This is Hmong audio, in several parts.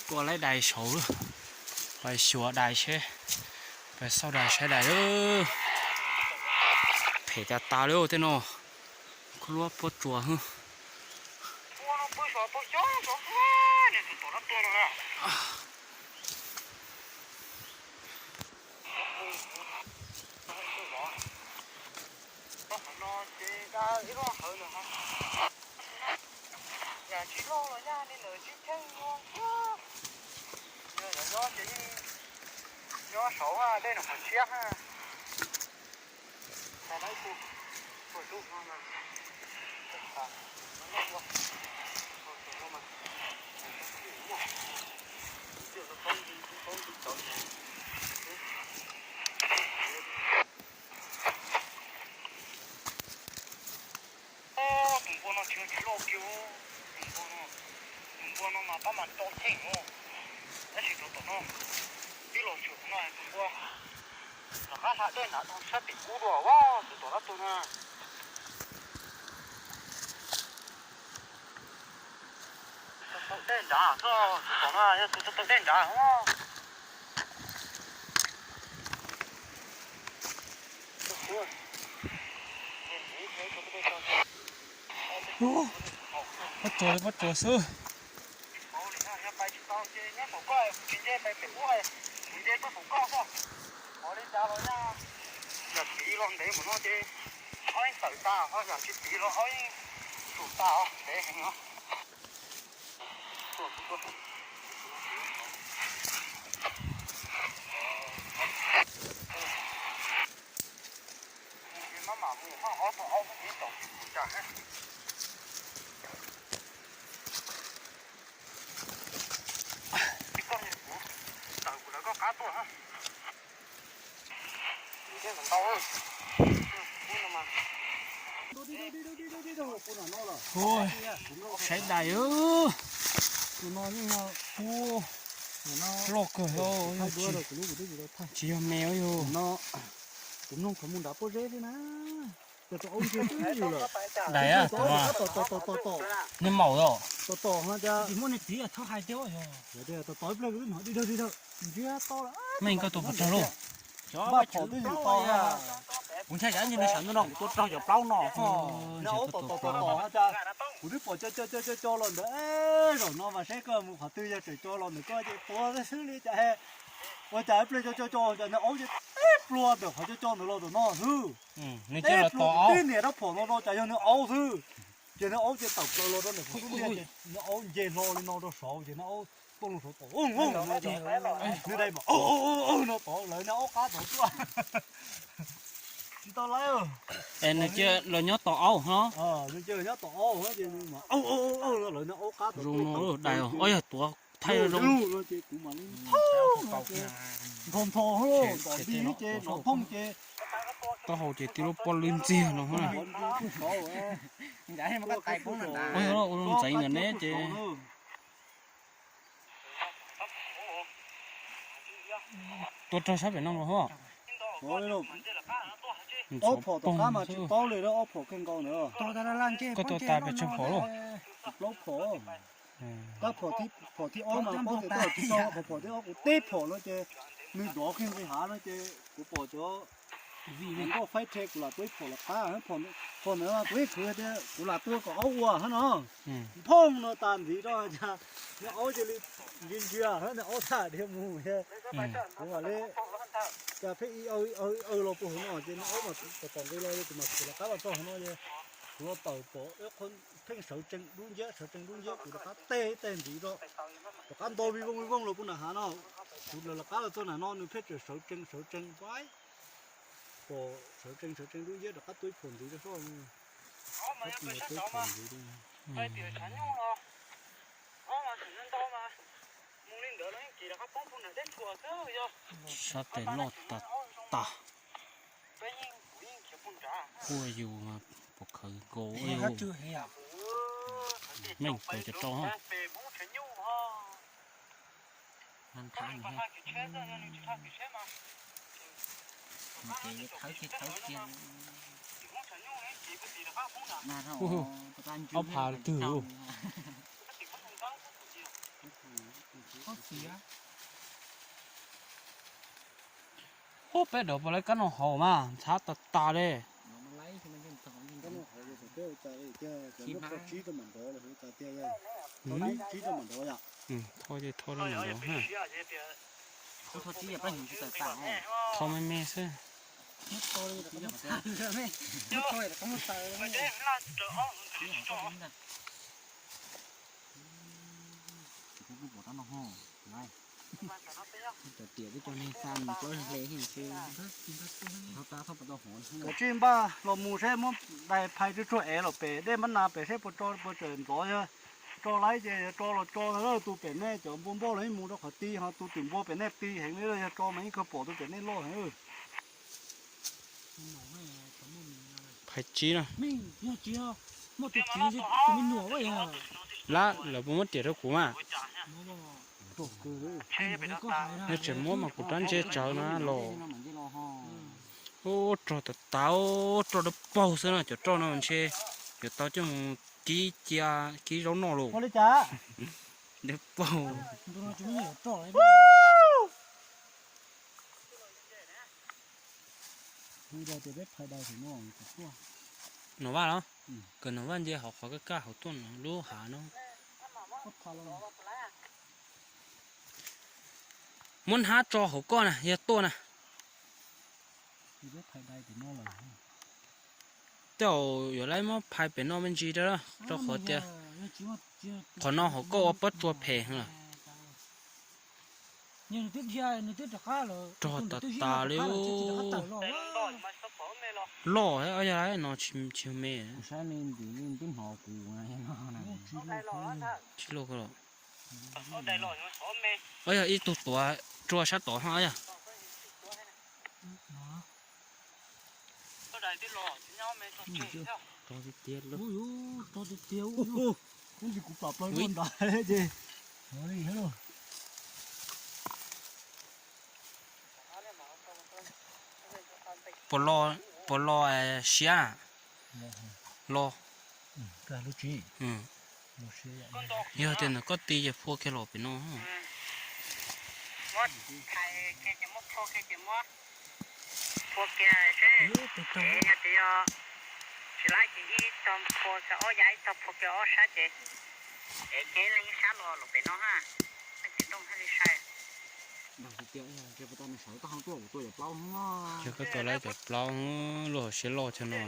Koj laib dais saud, pais xyuas dais seb, pais xauj dais saib dais. Phem tas tas li tej no, khuab luab puab tsuas hwb. Yam tsis loj los yog li ntawd tsis cheej nyob, nyob ces yeej nyob saud dej no qhov tshiab. Tus npua no tsis tsis loj kiag, tus npua no, tus npua no mas pab mas rau cheej no, tab sis tus tom no twb los tshwm no tus npua rov qab hla dej nrad rau sab tim kub dua, tus tom no tus no. Tau dej nrad, tus tom no yog tus tau dej nrad. Pob tsuas li pob tsuas xwb. Yog tiv los ntev mus no ces ob yeej tawm tas, ho yog tsis tiv los ob yeej tsum tas os, ntev heev os. Maj mam mus ho ob tug aub mus ib tau tsis pum cas. Koj, kuv tawm kuv lawv koj qab tuaj. Hu, saib dais, tus no yeej kub loj kawg, tsis yog me yog. Tus mloog qhov mus nrad pob zeb thiab na. Dais, tus no niag maum os. Tom tom no cas muaj niag txiv thauj hais tias, tom tom ib pliag twb hnov dig dawg dig dawg, ntsiab to lawm. Meej, koj tua puas tsawg lauj? Npaj phom twb yim to. Kuv ntshai tsam ib ntsis nws sawv ntawm no kuv tua raug cov plaub no. Nws aub tom tom tom tom no cas kuv twb pom co co co co co los ntawd. Zaum no mas saib koj mus qhov twg, yog tseem co los ntawm koj ces tua xwb li cas he. Ua cas ib pliag co co co cas nws aub ces tib plua ntawm qhov co co ntawd los tom no xwb. Tib plua, tib niam rab phom no rau cas yog nws aub xwb. Ces nws aub ces tawm plaws los rau ntawm qhov tub ntiag ces nws aub nce hlo li no rau saud ces nws aub tooj loo saud tom, nws dais mas no tom lawv nws aub qab tod tuaj. Tsis tau lawm. Es nws cia los nyob tom aub no. Nws cia los nyob tom aub ces nws mas lawv nws aub qab tod zoo no tuaj. Dais os, yog tuav thaij zoo no ces kuv mam li nthos nthos ntom nti ces nov thooj ces taub hau ces tib lub pob lwb ntxiag no. Ua ntxeev ntawm neb ces tua raug sab pem no los hos. Ob phom tom qab mas tsis paub li, ob phom kawg nkaus ntawd. Koj tua tas pes tsawg phom lauj? Plaub phom. Tab phom thib ob mas paub tias tsis tau, qhov phom thib ob kuv teb phom no ces nws dov kiag nqis hav no ces kuv pom cov nkauj faib rhe kuv lam tua ib phom lawv qab. Phom ntawd kuv yeej khwv tias kuv lam tua kom aub ua hab no. Phooj no tas ntxiv rau cas nws aub cia li ntsia ntsia hab nws aub txhaj dhia mus. Kuv mam li cas pheej i aw i aw los puag hauv no ces nws aub mas tom tom nqis los kuv mam khwv lawv qab los txog hauv no ces kuv los tawm pom pheej sawv tsees dub nciab sawv tsees dub nciab kuv rov qab teg teg ntxiv rau, rov qab nto vij vooj vij vooj los puag nram hav no. Kuv lawv qab los txog nram no nws pheej tseem sawv tsees sawv tsees, pom sawv tsees sawv tsees dub nciab rov qab tua ib phom ntxiv rau soj. Sab tes loj tas tas. Kuj yus mas puas khawv nkaus. Meej kawg cov rau. Ob phav twg? Ub, peb dov puas laib kab noj haus mas ntxhab tas tas li. Thauj me me xwb. Kav tsij npaj los mus seb muab dais phais tsuag tsuag ev los pem dej npab nas pem seb puas tso puas tseem ntxov. Yog tso laib ces tso los tso, tus pem nej cov npua npoj los yeej mus rau qhov ti, ho tus twm npua pem nej ti heev li, yog tso mas yeej kawg pom tus pem nej loj heev. Phais tsib na. Lab, lawv puas muab riam rau kuv mas? Yog tseem muab mas kuv rab ntseg tsawv na los. Ub, rog tas tas, rog dawb paug xwb na, cov roj no ntshe yuav tau coj mus kib cia kib zaub noj los. Dawb paug. Nom Vaj los? Kawm Nom Vaj nce hauv qhov kaj kaj hauv tuaj no lub hav no. Muab hnab tso hauv koj na, yog tuaj na. Tej zaum yuav laib muab phais pem no me ntsis rau, rau qhov tias qhov no hauv koj ua pob tsuas phem lawm. Rog tas tas li. Loj, yog no tsis me. Tsis loj. Yog ib tug tuav rua sab tod ho yog. Puas lo, puas lo siab? Lo. Yog tias ntawm koj ti ces phua kiag los pem no. Phua kiag seb, yog tias yog tsis laib ces ib tog phua kiag ob yav, ib tog phua kiag ob sab ces, es ces leej ib sab los los pem no ha, ces nroo thiaj li sai. Yog koj tau laib cov plaub luaj hauv siab loj thiab no.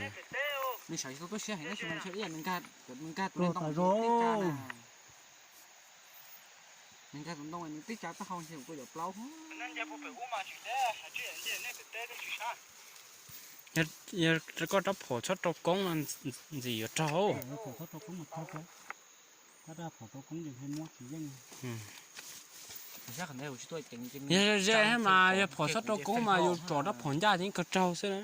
Yog koj rab phom txhob rau koob no ntxim yuav raug. Yog ze mas yog phom txhob rau koob mas yus tsom rab phom ncaj ces yeej kawg raug xwb na.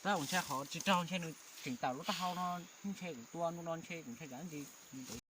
Tab ua ntshai qhov tsis raug ntshe nws tseem tawm lub taub hau no, ntshe kuv tua ntu no ntshe kuv ntshai tsam ntsis nws